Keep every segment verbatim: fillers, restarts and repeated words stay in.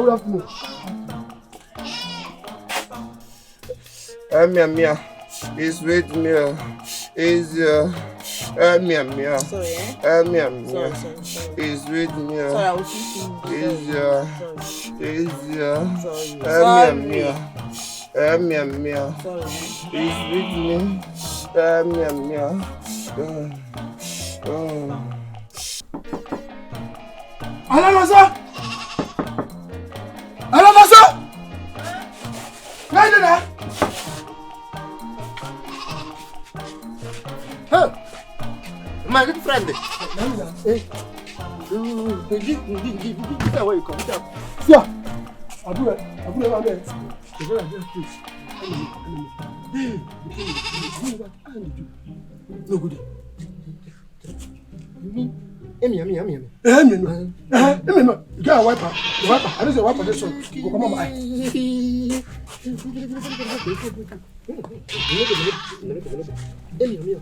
Help me. Emi amia. Is with me. Is uh, Emi amia. Sorry, eh? Emi amia. Sorry, sorry, sorry. Is with me. Sorry, I will teach you. Is uh, is uh, Emi amia. Emi amia. Sorry. Is with me. Emi amia. Uh, uh. Alonso! Alonso! Where you there? Hey! My good friend. Hey. This is where you come. Yeah. Abure, abure, abure. No good. Emi, emi, emi, emi. Eh, emi, emi. Eh, emi, emi. You get a wiper? The wiper. I don't say wiper this one. Go come on, my eye. Emi, emi, emi. Emi, emi.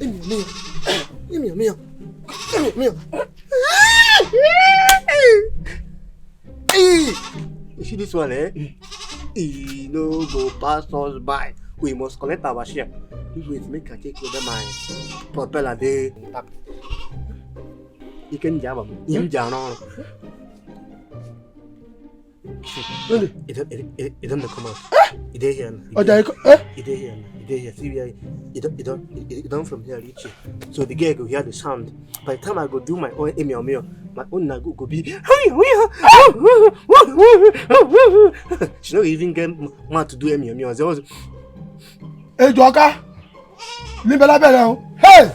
Emi, emi. Emi, emi. Emi, emi. Hey! You see this one, eh? E no go pass us by. We must collect our share. You wait, make I take over my propeller. They tap. You can jab him. Him jab on. Really? It don't, it, it, it don't come out. It dey here now. Oh, there you go. Eh? It dey here now. It dey here. See where it don't, it don't, it, it don't from here reach here. So the girl go hear the sound. By the time I go do my own emi amia, my own na go, go be. She no even get m-, mouth to do emi amia. She was Hey, Joka. Limbela bele o. Hey!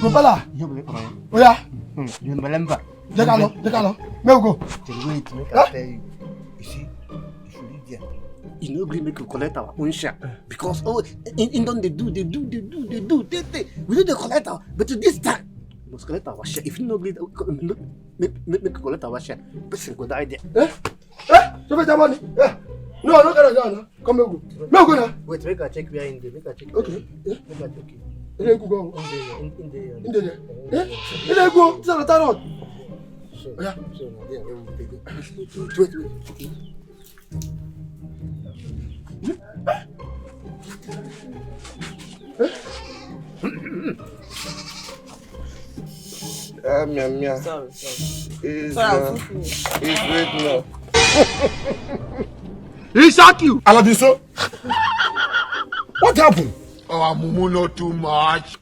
Propeller. Oya. Jẹ́ ká lọ, jẹ́ ká lọ. Make we go. Wait, make I tell you. You see, if you reach there, you no gree make we collect our own share. Because, oh, in, in don dey do, dey do, dey do, dey do, dey, dey. We no dey collect our, but this time, we must collect our share. If you no gree, make, make, make we collect our share. Person go die there. Eh? Eh? So better money. Eh? No, no, no, no, no. Come, make we go. Make we go now. Wait, make I check where in dey. Make I check. Okay. Yeah. Make I check it. Ẹ lè kú gan o. In dey here, in, in dey here. In dey there. Eh? Ẹ lè kú o. This is the third one. So, yeah. So, na there we dey go. Wait, wait, wait. Ah, mia, mia. Sorry, sorry. Is, sorry, uh, is with me. He shock you. Alabiso. What happened? Our mumu not too much.